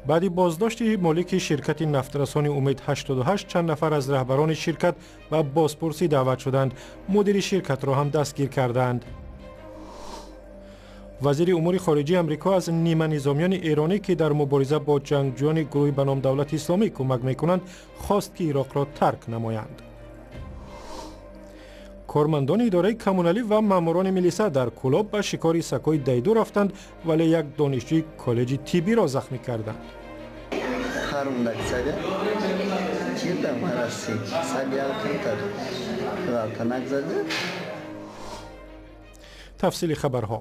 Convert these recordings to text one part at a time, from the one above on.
Баъди боздошти молики ширкати нафтрасони Умед 88 чанд нафар аз раҳбарони ширкат ба бозпурсӣ даъват шуданд. Мудири ширкатро ҳам дастгир карданд. Вазири умури хориҷии Амрико аз ниманизомиёни эронӣ, ки дар мубориза бо ҷангҷӯёни гурӯҳи ба ном Давлати Исломӣ кӯмак мекунанд, хост, ки Ироқро тарк намоянд. Кормандони идораи коммуналӣ ва маъмурони милиса дар Кӯлоб ба шикори сагҳои дайду рафтанд, вале як донишҷӯи коллеҷи тиббиро захмӣ карданд. Тафсили хабарҳо.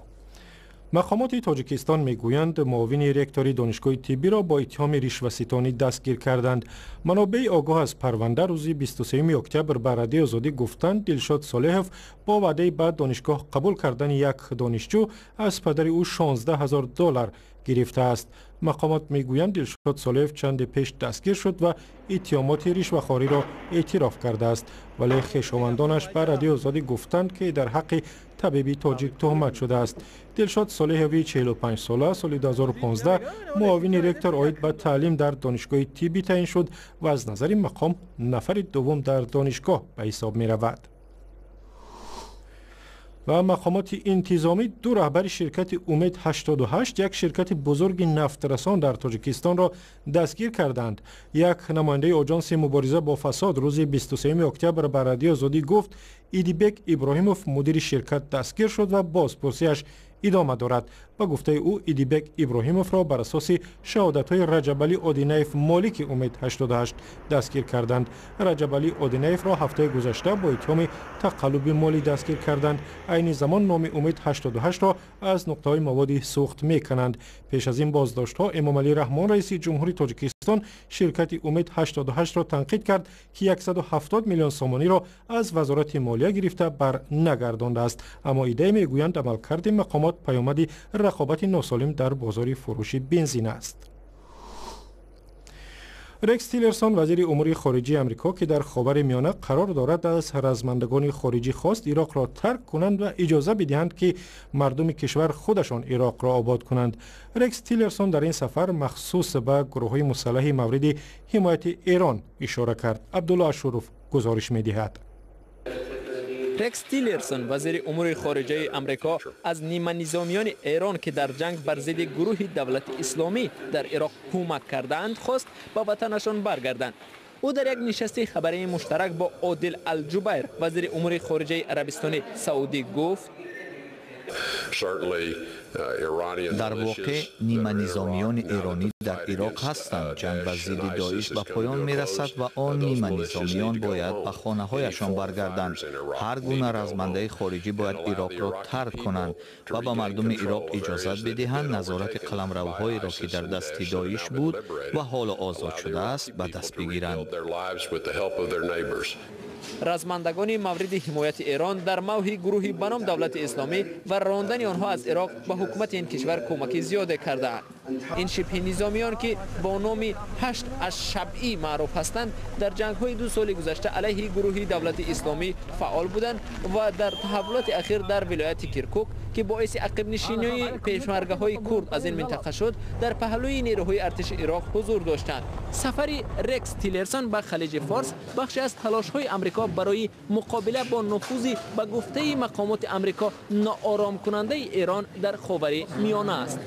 Мақомоти Тоҷикистон мегӯянд, муовини ректори донишгоҳи тиббиро бо иттиҳоми ришваситонӣ дастгир карданд. Манобеи огоҳ аз парванда рӯзи 23 октябр ба Радиои Озодӣ гуфтанд, Дилшод Солеҳов бо ваъдаи ба донишгоҳ қабул кардани як донишҷӯ аз падари ӯ 16 ҳазор доллар гирифтааст. Мақомот мегӯянд, Дилшод Солеҳов чанде пеш дастгир шуд ва иттиҳомоти ришвахориро эътироф кардааст, вале хешовандонаш ба Радиои Озодӣ гуфтанд, ки дар ҳаққи табиби тоҷик туҳмат шудааст. Дилшод Солеҳови 45 сола соли 2015 муовини ректор оид ба таълим дар донишгоҳи тиббӣ таъин шуд ва аз назари мақом нафари дуввум дар донишгоҳ ба ҳисоб меравад. Ва мақомоти интизомӣ ду раҳбари ширкати Умед 88, як ширкати бузурги нафтрасон дар Тоҷикистонро дастгир карданд. Як намояндаи Оҷонси мубориза бо фасод рӯзи 23 октябр ба Радиои Озодӣ гуфт, Идибек Иброҳимов, мудири ширкат, дастгир шуд ва бозпурсиаш идома дорад. Ба гуфтаи ӯ, Идибек Иброҳимовро бар асоси шаҳодатҳои Раҷабалӣ Одинаев, молики Умед 88, дастгир карданд. Раҷабалӣ Одинаевро ҳафтаи гузашта бо иттиҳоми тақаллуби молӣ дастгир карданд. Айни замон номи Умед 88-ро аз нуқтаҳои маводи сӯхт мекунанд. Пеш аз ин боздоштҳо Эмомалӣ Раҳмон, раиси ҷумҳури Тоҷикистон, ширкати Умед 88-ро танқид кард, ки 170 миллион сомониро аз Вазорати молия гирифта бар нагардондааст. Аммо идея мегӯянд, амалкарди мақомот паёмади рақобати носолим дар бозори фурӯши бензин аст. Рекс Тиллерсон, вазири умури хориҷии Амрико, ки дар Ховари Миёна қарор дорад, аз размандагони хориҷӣ хост Ироқро тарк кунанд ва иҷоза бидиҳанд, ки мардуми кишвар худашон Ироқро обод кунанд. Рекс Тиллерсон дар ин сафар махсус ба гурӯҳҳои мусаллаҳи мавриди ҳимояти Эрон ишора кард. Абдулло Ашуров гузориш медиҳад. Рекс Тиллерсон, вазири умури хориҷаи Амрико, аз ниманизомиёни Эрон, ки дар ҷанг бар зидди гурӯҳи Давлати Исломӣ дар Ироқ кӯмак кардаанд, хост ба ватанашон баргарданд. Ӯ дар як нишасти хабарии муштарак бо Одил Алҷубайр, вазири умури хориҷаи Арабистони Саудӣ, гуфт: Дар воқеъ ниманизомиёни эронӣ дар Ироқ ҳастанд. Ҷанг бар зидди Доиш ба поён мерасад ва он ниманизомиён бояд ба хонаҳояшон баргарданд. Ҳар гуна размандаи хориҷӣ бояд Ироқро тарк кунанд ва ба мардуми Ироқ иҷозат бидиҳанд назорати қаламравҳоеро, ки дар дасти Доиш буд ва ҳоло озод шудааст, ба даст бигиранд. Размандагони мавриди ҳимояти Эрон дар мавҳи гурӯҳи ба ном Давлати Исломӣ ва рондани онҳо аз Ироқ ба ҳукумати ин кишвар кӯмаки зиёде кардаанд. Ин шибҳи низомиён, ки бо номи Ҳашт аз Шабъӣ маъруф ҳастанд, дар ҷангҳои 2 соли гузашта алайҳи гурӯҳи Давлати Исломӣ фаъол буданд ва дар таҳаввулоти ахир дар вилояти Киркук, ки боиси ақибнишинии пешмаргаҳои курд аз ин минтақа шуд, дар паҳлӯи нерӯҳои артиши Ироқ ҳузур доштанд. Сафари Рекс Тиллерсон ба Халиҷи Форс бахши аз талошҳои Амрико барои муқобила бо нуфузи, ба гуфтаи мақомоти Амрико, нооромкунандаи Эрон дар Ховари Миёна аст.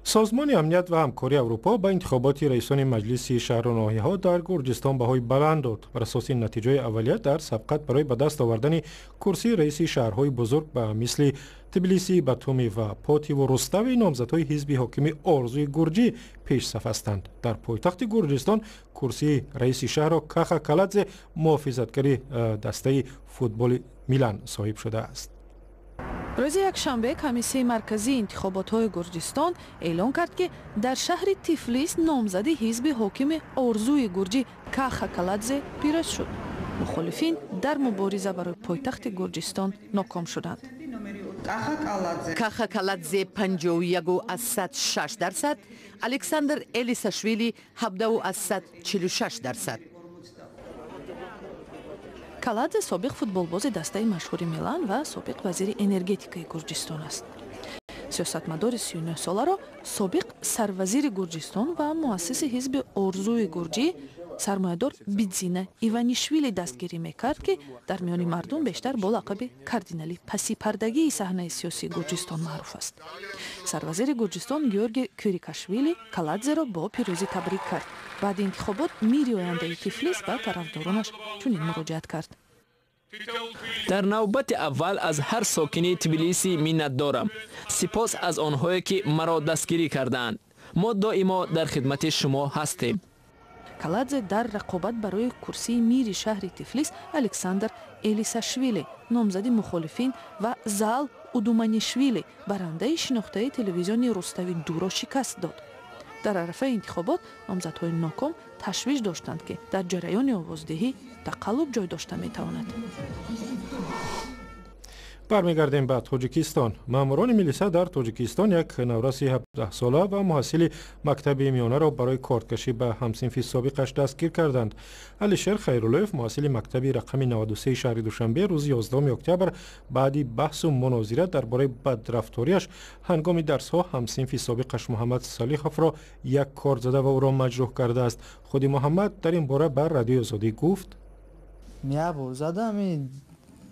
Созмони амният ва ҳамкории Аврупо ба интихоботи раисони маҷлиси шаҳру ноҳияҳо дар Гурҷистон баҳои баланд дод. Бар асоси натиҷаи аввалия дар сабқат барои ба даст овардани курсии раиси шаҳрҳои бузург ба мисли Тбилиси, Батуми ва Потиву Рустави номзадҳои ҳизби ҳокими Орзуи Гурҷӣ пешсаф ҳастанд. Дар пойтахти Гурҷистон курсии раиси шаҳрро Каха Каладзе, муҳофизатгари дастаи футболи Милан, соҳиб шудааст. Рӯзи якшанбе Комиссияи марказии интихоботҳои Гурҷистон эълон кард, ки дар шаҳри Тифлис номзади ҳизби ҳокими Орзуи Гурҷӣ Каха Каладзе пирӯз шуд. Мухолифин дар мубориза барои пойтахти Гурҷистон ноком шуданд. Каха Каладзе 51,6%, Александр Элисашвили 17,46%. Каладзе собиқ футболбози дастаи машҳури Милан ва собиқ вазири энергетикаи Гурҷистон аст. Сиёсатмадори 39-соларо собиқ сарвазири Гурҷистон ва муассиси ҳизби Орзуи Гурҷӣ сармоядор Бидзина Иванишвили дастгирӣ мекард, ки дар миёни мардум бештар бо лақаби кардинали пасипардагии саҳнаи сиёсии Гурҷистон маъруф аст. Сарвазири Гурҷистон Георги Квирикашвили Каладзеро бо пирӯзӣ табрик кард. Баъди интихобот мири ояндаи Тифлис ба тарафдоронаш чунин муроҷиат кард. Дар навбати аввал аз ҳар сокини Тбилиси миннатдорам. Сипос аз онҳое, ки маро дастгирӣ кардаанд. Мо доимо дар хидмати шумо ҳастем. Каладзе дар рақобат барои курсии мири шаҳри Тифлис Александр Элисашвили, номзади мухолифин, ва Заал Удуманишвили, барандаи шинохтаи телевизиони Рустави дуро шикаст дод. Дар арафаи интихобот номзадҳои ноком ташвиш доштанд, ки дар ҷараёни овоздиҳӣ тақаллуб ҷой дошта метавонад. Бармегардем ба Тоҷикистон. Маъмурони милиса дар Тоҷикистон як навраси 17-сола ва муҳассили мактаби миёнаро барои корткашӣ ба ҳамсинфи собиқаш дастгир карданд. Алишер Хайруллоев, муҳассили мактаби рақами 93 шаҳри Душанбе, рӯзи 11 октябр баъди баҳсу мунозира дар бораи бадрафториаш ҳангоми дарсҳо ҳамсинфи собиқаш Муҳаммад Салиховро як корт зада ва ӯро маҷрӯҳ кардааст. Худи Муҳаммад дар ин бора ба Радиои Озодӣ гуфт: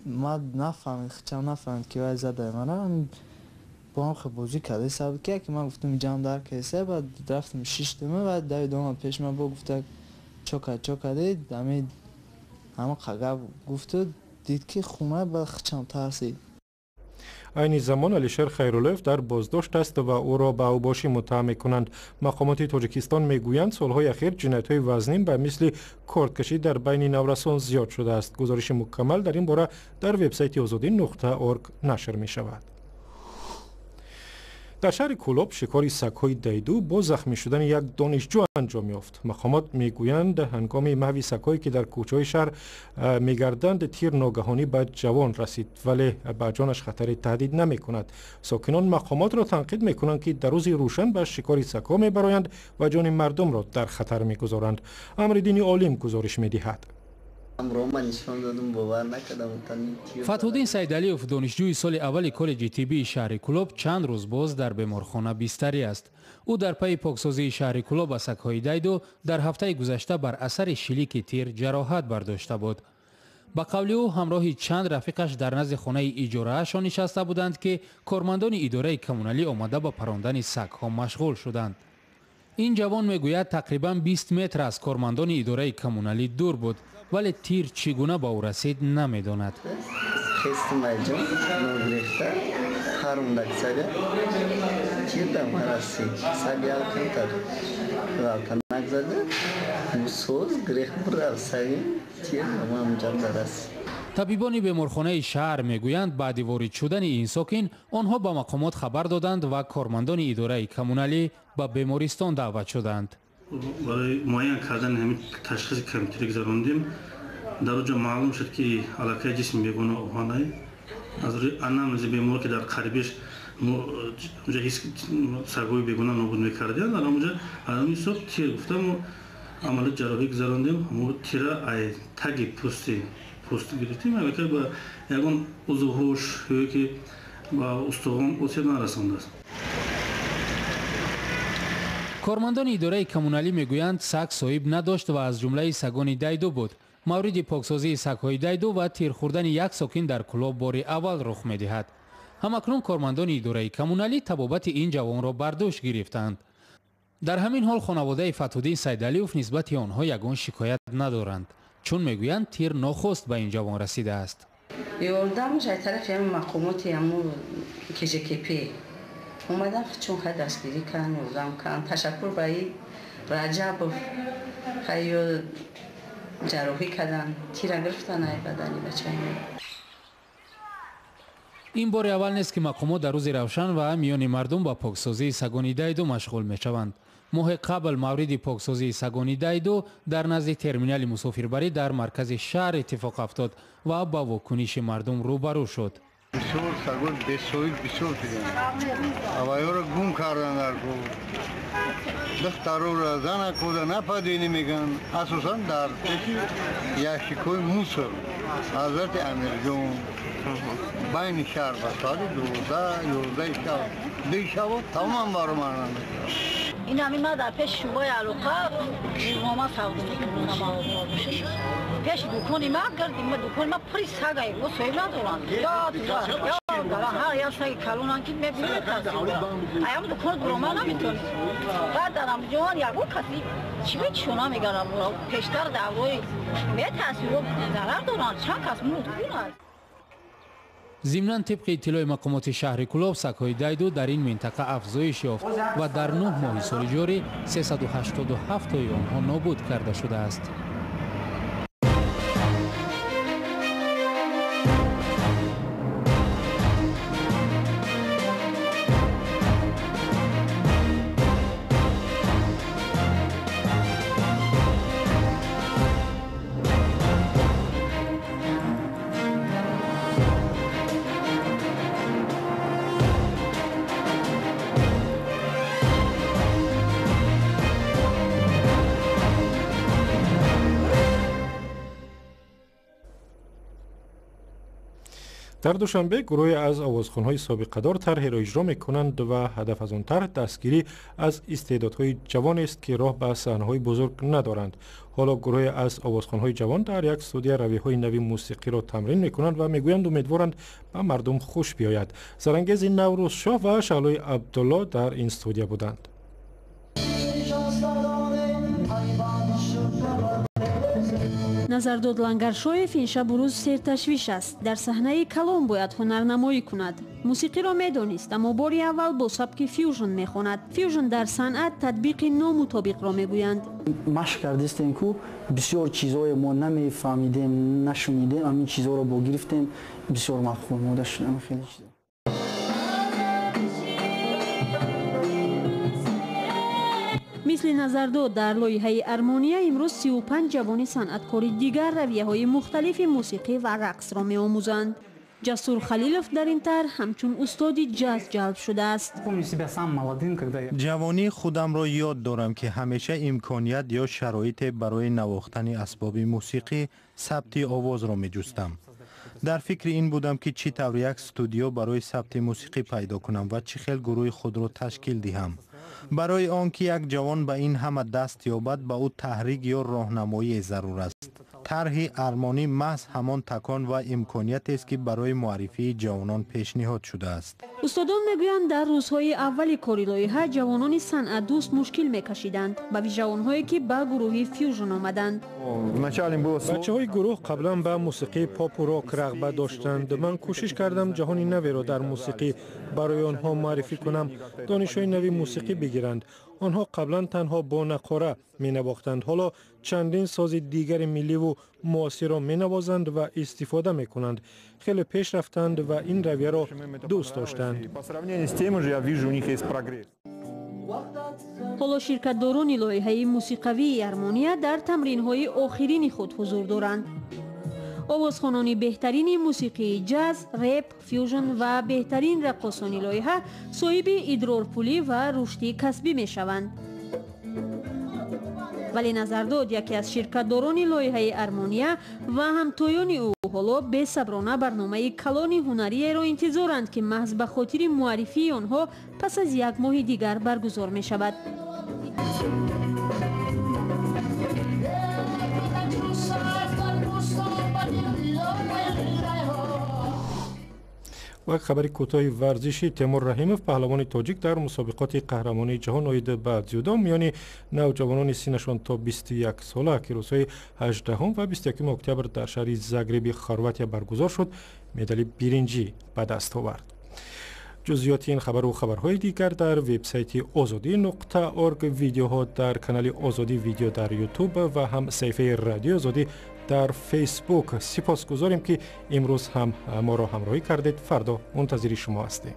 Ман нафаҳмид, хичам нафаҳмид, ки вай задай мана. Бо ҳам хел бозӣ карда сабаб ки ман гуфтам, ҷам дар кайса, баъд рафтам шиштам, ва давид омад пеш ман, бо гуфта чо кард, чо кардед, ами ҳама қагаб гуфту дид, ки хуна, ба хичам тарсид. Айни замон Алишер Хайруллоев дар боздошт аст ва ӯро ба авбошӣ муттаҳам мекунанд. Мақомоти Тоҷикистон мегӯянд, солҳои ахир ҷиноятҳои вазнин ба мисли корткашӣ дар байни наврасон зиёд шудааст. Гузориши мукаммал дар ин бора дар вебсайти озодӣ.орг нашр мешавад. Дар шаҳри Кӯлоб шикори сагҳои дайду бо захмӣ шудани як донишҷӯ анҷом ёфт. Мақомот мегӯянд, ҳангоми маҳви сагҳое, ки дар кӯчаҳои шаҳр мегарданд, тир ногаҳонӣ ба ҷавон расид, вале ба ҷонаш хатаре таҳдид намекунад. Сокинон мақомотро танқид мекунанд, ки дар рӯзи рӯшан ба шикори сагҳо мебароянд ва ҷони мардумро дар хатар мегузоранд. Амриддини Олим гузориш медиҳад. Фатҳуддин Сайдалиев, донишҷӯи соли аввали коллеҷи тиббии шаҳри Кӯлоб, чанд рӯз боз дар беморхона бистарӣ аст. Ӯ дар пайи поксозии шаҳри Кӯлоб аз сагҳои дайду дар ҳафтаи гузашта бар асари шилики тир ҷароҳат бардошта буд. Ба қавли ӯ, ҳамроҳи чанд рафиқаш дар назди хонаи иҷораашон нишаста буданд, ки кормандони идораи коммуналӣ омада ба парондани сагҳо машғул шуданд. Ин ҷавон мегӯяд, тақрибан 20 метр аз кормандони идораи коммуналӣ дур буд, вале тир чӣ гуна ба ӯ расид, намедонад. Хестимайҷон ногирифта парондак сага, тир да ма расид. Саг ялкантар ғалтанак зада, мусоз грех бурав саги, тир ба ма муҷамда расид. Табибони беморхонаи шаҳр мегӯянд, баъди ворид шудани ин сокин онҳо ба мақомот хабар доданд ва кормандони идораи коммуналӣ ба бемористон даъват шуданд. Барои муайян кардани ҳамин ташхиси компютерӣ гузарондем. Дар он ҷо маълум шуд, ки аллакай ҷисми бегона оҳанай. Аз рӯи анамнези бемор, ки дар қарибиш онҷа ҳис сагҳои бегона нобуд мекардианд, дар ҳамонҷа аз ҳамин ҳисоб тир гуфта, мо амалиёти ҷарроҳӣ гузарондем. Мо тира ай таги пӯсти пӯст гирифтем, аллакай ба ягон узвҳош ё ки ба устухон осеб нарасондааст. Кормандони идораи коммуналӣ мегӯянд, саг соҳиб надошт ва аз ҷумлаи сагони дайду буд. Мавриди поксозии сагҳои дайду ва тир хӯрдани як сокин дар Кӯлоб бори аввал рух медиҳад. Ҳамакнун кормандони идораи коммуналӣ табобати ин ҷавонро бар дӯш гирифтанд. Дар ҳамин ҳол хонаводаи Фатҳуддин Сайдалиев нисбати онҳо ягон шикоят надоранд, чун мегӯянд, тир нохост ба ин ҷавон расидааст. Ёрдамаш аз тарафи ҳамин мақомоти ҳамун КЖКП омадан, чун хай дастгирӣ карданд, ёрдам карданд. Ташаккур ба и Раҷабов, хай ё ҷарроҳӣ карданд, тира гирифтан ай бадани бачаи мо. Ин бори аввал нест, ки мақомот дар рӯзи равшан ва миёни мардум ба поксозии сагони дайду машғул мешаванд. Моҳи қабл мавриди поксозии сагони дайду дар назди терминали мусофирбарӣ дар маркази шаҳр иттифоқ афтод ва ба вокуниши мардум рӯбарӯ шуд. Бисёр сагои бесоҳиб бисёр шуданд, авайёро гум кардан дар кор, духтарора, занакода нападени мегӯянд, асосан дар пеши ящикҳои мусор Ҳазрати Амирҷон, байни шаҳр ба соати 12, 11 шаб. Дишабо тамом баромад. Ин ҳамин ма дар пеши шӯъбаи алоқа рӯзнома савдо мекунам. Пеши дукони ма гирди ма дукони ма пури сагае, мо соҳиб надоранд. Ҳар як саги калонан ки мебинем аям дукон бурома наметонем. Баъд дар ҳамҷоан ягон каси чӣ мечишона мегарам. Пештар даврои метасиро зарар доранд, чанд кас мурд гунад. Зимнан тибқи иттилои мақомоти шаҳри Кӯлоб, сагҳои дайду дар ин минтақа афзоиш ёфт ва дар 9 моҳи соли ҷорӣ 387 тои онҳо нобуд карда шудааст. Дар Душанбе гурӯҳе аз овозхонҳои собиқадор тарҳеро иҷро мекунанд ва ҳадаф аз он тарҳ дастгирӣ аз истеъдодҳои ҷавонест, ки роҳ ба саҳнаҳои бузург надоранд. Ҳоло гурӯҳе аз овозхонҳои ҷавон дар як студия равияҳои нави мусиқиро тамрин мекунанд ва мегӯянд умедворанд ба мардум хуш биёяд. Зарангези Наврӯзшоҳ ва Шаҳлои Абдулло дар ин студия буданд. Назардод Лангаршоев ин шабу рӯз серташвиш аст. Дар саҳнаи калон бояд ҳунарнамоӣ кунад. Мусиқиро медонист, аммо бори аввал бо сабки фюжн мехонад. Фюжн дар санъат татбиқи номутобиқро мегӯянд. Машқ кардистем ку бисёр чизҳое мо намефаҳмидем, нашунидем, ҳамин чизҳоро бо гирифтем, бисёр маъқул мода шудам хеле чизо. Мисли Назардод дар лоиҳаи Армония имрӯз 35 ҷавони санъаткори дигар равияҳои мухталифи мусиқӣ ва рақсро меомӯзанд. Ҷасур Халилов дар ин тарҳ ҳамчун устоди ҷаз ҷалб шудааст. Ҷавонии худамро ёд дорам, ки ҳамеша имконият ё шароите барои навохтани асбоби мусиқӣ, сабти овозро меҷустам. Дар фикри ин будам, ки чӣ тавр як студиё барои сабти мусиқӣ пайдо кунам ва чӣ хел гурӯҳи худро ташкил диҳам. Барои он ки як ҷавон ба ин ҳама даст ёбад, ба ӯ таҳрик ё роҳнамоие зарур аст. Тарҳи Армонӣ маҳз ҳамон такон ва имкониятест, ки барои муаррифии ҷавонон пешниҳод шудааст. Устодон мегӯянд, дар рӯзҳои аввали кори лоиҳа ҷавонони санъатдӯст мушкил мекашиданд, ба вижа онҳое ки ба гурӯҳи фюжн омаданд. Бачаҳои гурӯҳ қаблан ба мусиқии попу рок рағбат доштанд. Ман кӯшиш кардам ҷаҳони наверо дар мусиқӣ барои онҳо муаррифӣ кунам, донишҳои нави мусиқӣ бигиранд. Онҳо қаблан танҳо бо нақора менавохтанд, ҳоло чандин сози дигари милливу муосирро менавозанд ва истифода мекунанд. Хеле пеш рафтанд ва ин равияро дӯст доштанд. Ҳоло ширкатдорони лоиҳаи мусиқавии Армония дар тамринҳои охирини худ ҳузур доранд. Овозхонони беҳтарини мусиқии ҷаз, реп, фюжн ва беҳтарин раққосони лоиҳа соҳиби идрорпулӣ ва рушди касбӣ мешаванд. Вале Назардод, яке аз ширкатдорони лоиҳаи Армония ва ҳамтоёни ӯ ҳоло бесаброна барномаи калони ҳунариеро интизоранд, ки маҳз ба хотири муаррифии онҳо пас аз як моҳи дигар баргузор мешавад. Ва хабари кӯтоҳи варзишӣ. Темур Раҳимов, паҳлавони тоҷик, дар мусобиқоти қаҳрамонии ҷаҳон оид ба дзюдо миёни навҷавонони синнашон то 21 сола, ки рӯзҳои 18 ва 21 октябр дар шаҳри Загреби Хорватия баргузор шуд, медали биринҷӣ ба даст овард. Ҷузъиёти ин хабару хабарҳои дигар дар вебсайти озодӣ.орг, видеоҳо дар канали Озодӣ видео дар Ютуб ва ҳам саҳифаи Радиои Озодӣ дар Фейсбук. Сипосгузорем, ки имрӯз ҳам моро ҳамроҳӣ кардед. Фардо мунтазири шумо ҳастем.